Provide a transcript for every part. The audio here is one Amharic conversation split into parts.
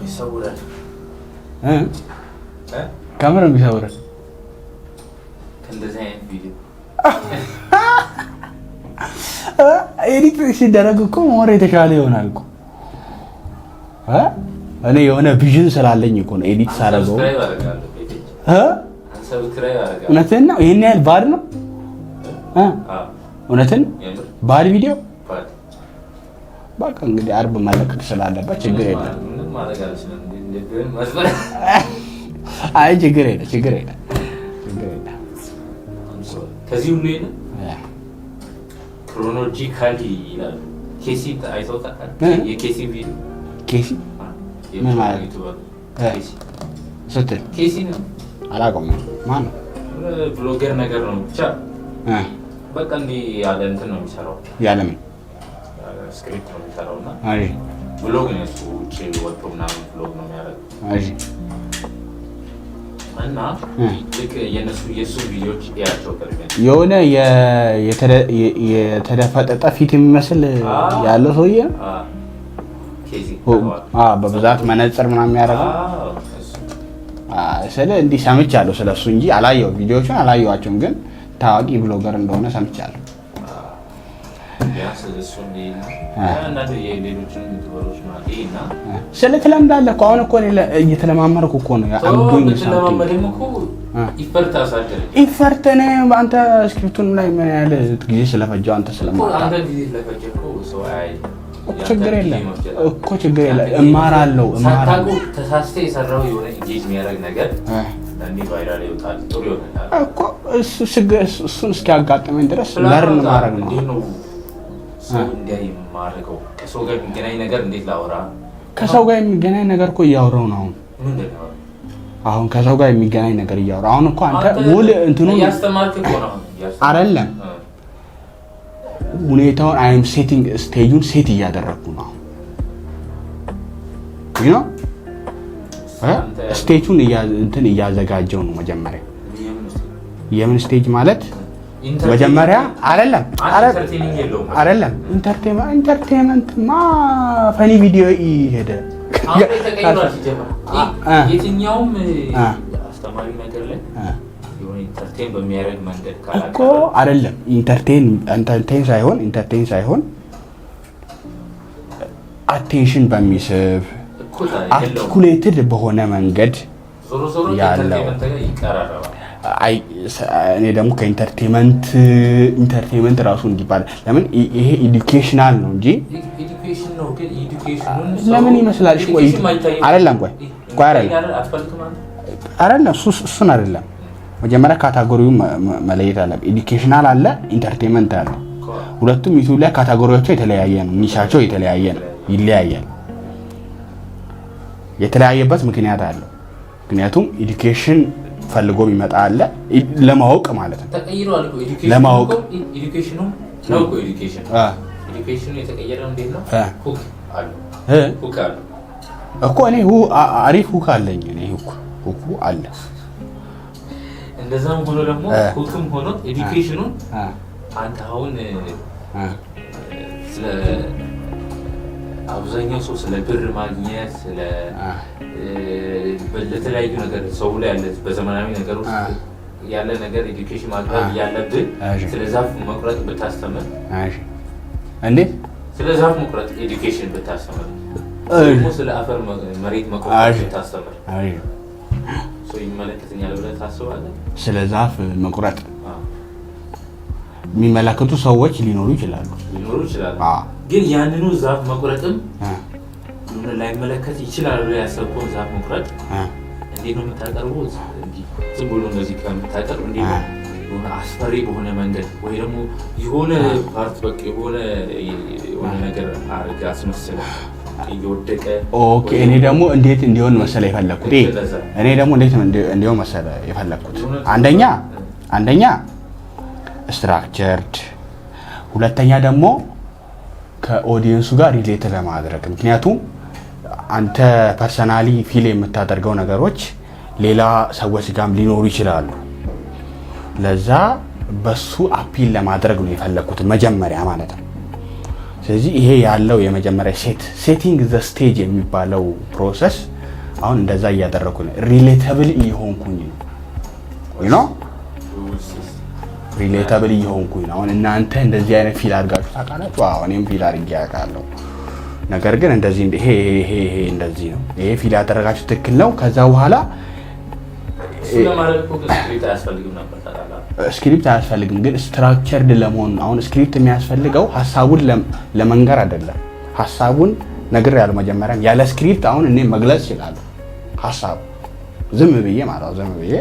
ይሰውራል። እ? ከምር ነው የሚሰውረን። ከእንደዚህ አይነት ቪዲዮ። Edit ሲደረግ እኮ more የተሻለ ይሆናል እኮ እ? እኔ የሆነ vision ስላለኝ እኮ ነው edit ሳደርገው። Unsubscribe አደርጋለሁ። ቤቴ እ? Unsubscribe አደርጋለሁ። እውነትህን ነው? ይሄን ያህል bad ነው እ? አዎ። እውነትን የምር። Bad ቪዲዮ? Bad። በቃ እንግዲህ አርብ መለቀቅ ስላለበት ችግር የለም። ምንም ማድረግ አልችልም። ልብህን መስበር። አይ፣ ችግር የለም፣ ችግር የለም፣ ችግር የለም። ከዚህ ሁሉ የለም chronologically ይላሉ። ኬሲ አይተው ታውቃለህ? እ? የኬሲ ቪዲዮ። ኬሲ ምን ማለት ነው? YouTuber። እ? ኬሲ። ስትል? ኬሲ ነው። አላውቀውም። ማን ነው? Vlogger ነገር ነው ብቻ። እ? በቃ እንዲህ ያለ እንትን ነው የሚሰራው። ያለምን? Script ነው የሚሰራው እና አይ። Vlog ነው እሱ፣ ውጭ ወጥቶ ምናምን vlog ነው የሚያደርገው። አይ። እና እ። ልክ የነሱ የእሱ ቪዲዮዎች እያቸው ቅድሚያ። የሆነ የተደፈጠጠ ፊት የሚመስል ያለው ሰውዬ ነው። ኬሲ። በብዛት መነጽር ምናምን የሚያደርገው። እሱ። ስለ እንዲህ ሰምቻለሁ ስለ እሱ እንጂ አላየው ቪዲዮዎቹን አላየኋቸውም፣ ግን ታዋቂ vlogger እንደሆነ ሰምቻለሁ። ቢያንስ እሱ አንዳንድ የሌሎችን YouTuber ኦች ማለት እና ስለ ትለምዳለህ እኮ። አሁን እኮ እኔ እየተለማመርኩ እኮ ነው። I'm doing something. ብትለማመድም እኮ effort አሳደረ። Effort እኔ አንተ script ኡን ላይ ምን ያህል ጊዜ ስለፈጀው አንተ ስለማታ አንተ ጊዜ ስለፈጀ እኮ ሰው አያይ። እኮ ችግር የለም እኮ፣ ችግር የለም። እማራለሁ፣ እማራለሁ። ሳታውቀው ተሳስተህ የሰራው የሆነ engage የሚያደርግ ነገር እንዲህ viral ይወጣል፣ ጥሩ ይሆናል። እኮ እሱ እሱን እስኪያጋጥመኝ ድረስ learn ማድረግ ነው። እንዴት ነው ሰው እንዲያይ የማደርገው? ከሰው ጋር የሚገናኝ ነገር እንዴት ላወራ? ከሰው ጋር የሚገናኝ ነገር እኮ እያወራሁ ነው አሁን። ምንድን ነው? አሁን ከሰው ጋር የሚገናኝ ነገር እያወራሁ አሁን እኮ አንተ ሙሉ እንትኑን እያስተማርክ እኮ ነው አሁን፣ እያስተማርክ። አይደለም። ሁኔታውን I'm setting፣ stage ኡን set እያደረግኩ ነው አሁን stage ኡን እንትን እያዘጋጀው ነው መጀመሪያ። የምን stage ማለት መጀመሪያ አይደለም። Entertaining የለውም። አይደለም፣ entertainment ማ funny video ሄደ። አሁን ላይ ተቀይሯል ሲጀመር። የትኛውም አስተማሪ ነገር ላይ የሆነ entertain በሚያደርግ መንገድ እኮ ካላቀረበ አይደለም፣ entertain ሳይሆን attention በሚስብ እኮ ታዲያ የለውም። Articulated በሆነ መንገድ ዞሮ ዞሮ ያለው ከ entertainment ጋር ይቀራረባል። አይ፣ እኔ ደግሞ ከ entertainment ራሱ እንዲባል ለምን ይሄ educational ነው እንጂ Education ነው ግን education ኑን ለምን ይመስላል? እሺ፣ ቆይ አይደለም፣ ቆይ ቆይ አይደለም። አትፈልግም አንተ? አይደለም፣ እሱን አይደለም። መጀመሪያ category ውን መለየት አለ። Educational አለ፣ entertainment አለ። ሁለቱም YouTube ላይ category ያቸው የተለያየ ነው፣ niche ኣቸው የተለያየ ነው፣ ይለያያል። የተለያየበት ምክንያት አለው። ምክንያቱም education ፈልጎ የሚመጣ አለ፣ ለማወቅ ማለት ነው። ተቀይሯል እኮ education። ለማወቅ። Education ኑ ነው እኮ education። Education ኑ የተቀየረው እንዴት ነው? Hook አሉ። እ? Hook አሉ። እኮ እኔ አሪፍ hook አለኝ። እኔ hook ኡ አለ። እንደዛም ሆኖ ደግሞ hook ም ሆኖ education ኑን አንተ አሁን ስለ አብዛኛው ሰው ስለ ብር ማግኘት፣ ስለ ለተለያዩ ነገር ሰው ላይ ያለ በዘመናዊ ነገር ውስጥ ያለ ነገር education ማቅረብ እያለብህ ስለ ዛፍ መቁረጥ ብታስተምር። እሺ። እንዴት? ስለ ዛፍ መቁረጥ education ብታስተምር ደግሞ ስለ አፈር መሬት መቆፈር ብታስተምር ሰው ይመለከተኛል ብለህ ታስባለህ? ስለ ዛፍ መቁረጥ የሚመለከቱ ሰዎች ሊኖሩ ይችላሉ። ሊኖሩ ይችላሉ። ግን ያንኑ ዛፍ መቁረጥም የሆነ ላይመለከት ይችላል ብለህ ያሰብከውን ዛፍ መቁረጥ እንዴት ነው የምታቀርበው? እንዲህ ዝም ብሎ እንደዚህ ከምታቀርብ እንዴት ነው የሆነ አስፈሪ በሆነ መንገድ ወይ ደግሞ የሆነ part በቃ የሆነ ነገር አድርገህ አስመስለህ እየወደቀ። Okay፣ እኔ ደግሞ እንዴት እንዲሆን መሰለ የፈለግኩት ይሄ እንደዛ። እኔ ደግሞ እንዴት እንዲሆን መሰለ የፈለግኩት፣ አንደኛ structured፣ ሁለተኛ ደግሞ ከ audience ኡ ጋር relate ለማድረግ፣ ምክንያቱም አንተ personally feel የምታደርገው ነገሮች ሌላ ሰዎች ጋርም ሊኖሩ ይችላሉ። ለዛ በሱ appeal ለማድረግ ነው የፈለግኩት መጀመሪያ ማለት ነው። ስለዚህ ይሄ ያለው የመጀመሪያ setting the stage የሚባለው process አሁን እንደዛ እያደረኩ ነው። Relatable እየሆንኩኝ ነው። Relatable እየሆንኩኝ ነው። አሁን እናንተ እንደዚህ አይነት feel አድርጋችሁ ታውቃላችሁ? አዎ፣ እኔም feel አድርጌ አውቃለሁ። ነገር ግን እንደዚህ ይሄ ይሄ ይሄ እንደዚህ ነው። ይሄ feel ያደረጋችሁ ትክክል ነው። ከዛ በኋላ እሱ ለማድረግ እኮ ግን script አያስፈልግም ነበር፣ ታውቃለህ? Script አያስፈልግም፣ ግን structured ለመሆን ነው። አሁን script የሚያስፈልገው ሀሳቡን ለመንገር አይደለም። ሀሳቡን ነግሬያለሁ መጀመሪያም። ያለ script አሁን እኔ መግለጽ እችላለሁ። ሀሳቡ ዝም ብዬ ማለት ነው፣ ዝም ብዬ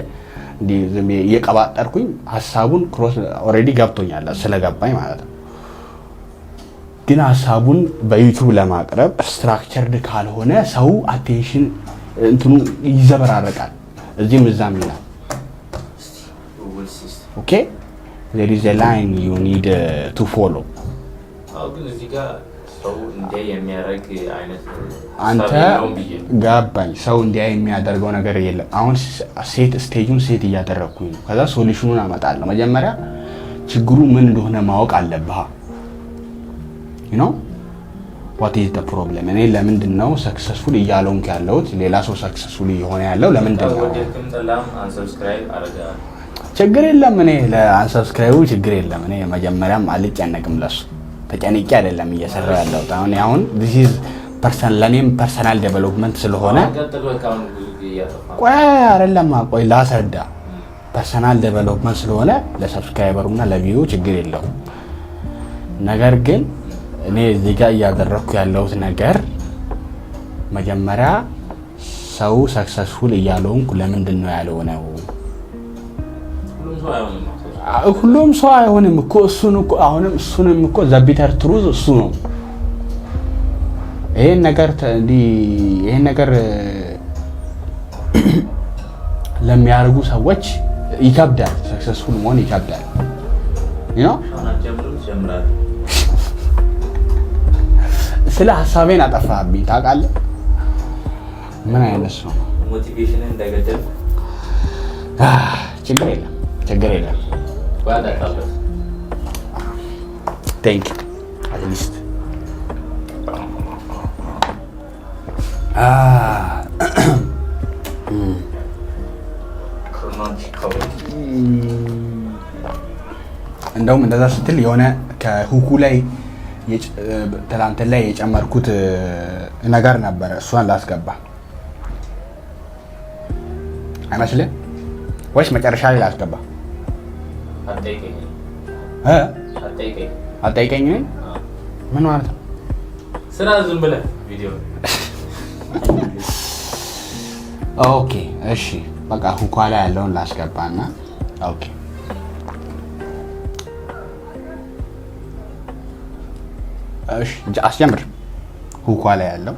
እንዲህ ዝም ብዬ እየቀባጠርኩኝ ሀሳቡን cross already ገብቶኛል፣ ስለገባኝ ማለት ነው። ግን ሀሳቡን በ YouTube ለማቅረብ structured ካልሆነ ሰው attention እንትኑ ይዘበራረቃል፣ እዚህም እዛም ይላል። Okay, there is a line you need to follow. አዎ፣ ግን እዚህ ጋር ሰው እንዲያይ የሚያደርግ አይነት አንተ ሀሳብ የለውም ብዬ ነው። ገባኝ። ሰው እንዲያይ የሚያደርገው ነገር የለም። አሁን set stage ኡን set እያደረግኩኝ ነው። ከዛ solution ኑን አመጣለሁ። መጀመሪያ ችግሩ ምን እንደሆነ ማወቅ አለብህ። What is the problem? እኔ ለምንድን ነው successful እያልሆንኩ ያለሁት? ሌላ ሰው successful እየሆነ ያለው ለምንድን ነው? ወደድክም ጠላም unsubscribe አደርግሃለሁ። ችግር የለም። እኔ ለ unsubscribe ኡ ችግር የለም። እኔ መጀመሪያም አልጨነቅም። ለሱ ተጨንቄ አይደለም እየሰራው ያለሁት። አሁን this is person ለእኔም personal development ስለሆነ አሁን ቀጥል፣ በቃ አሁን ብዙ ጊዜ እያጠፋ ነው። ቆይ፣ አይደለም፣ ቆይ ላስረዳ። Personal development ስለሆነ ለ subscriber ኡ እና ለ view ችግር የለውም። ነገር ግን እኔ እዚህ ጋር እያደረግኩ ያለሁት ነገር መጀመሪያ ሰው successful እያልሆንኩ ለምንድን ነው ያልሆነው? ሁሉም ሰው አይሆንም ነው። ሁሉም ሰው አይሆንም እኮ። እሱን እኮ አሁንም እሱንም እኮ the bitter truth እሱ ነው። ይሄን ነገር እንዲህ ይሄን ነገር ለሚያደርጉ ሰዎች ይከብዳል። Successful መሆን ይከብዳል። You know አሁን አትጀምርም፣ ትጀምራለህ። ስለ ሀሳቤን አጠፋብኝ ታውቃለህ። ምን አይነት ሰው ነው? Motivation ን እንደገደል ችግር የለም፣ ችግር የለም። ባዳጣበት። Thank you, at least. Romantic comedy. እንደውም እንደዛ ስትል የሆነ ከ hook ኡ ላይ ትላንት ላይ የጨመርኩት ነገር ነበረ። እሷን ላስገባ አይመስልም ወይስ መጨረሻ ላይ ላስገባ? አትጠይቀኝ። እ? አትጠይቀኝ። አልጠይቀኝ? አዎ። ምን ማለት ነው? ስራ ዝም ብለህ ቪዲዮ። Okay፣ እሺ፣ በቃ hook ኳ ላይ ያለውን ላስገባና okay፣ እሺ፣ አስጀምር። Hook ኳ ላይ ያለው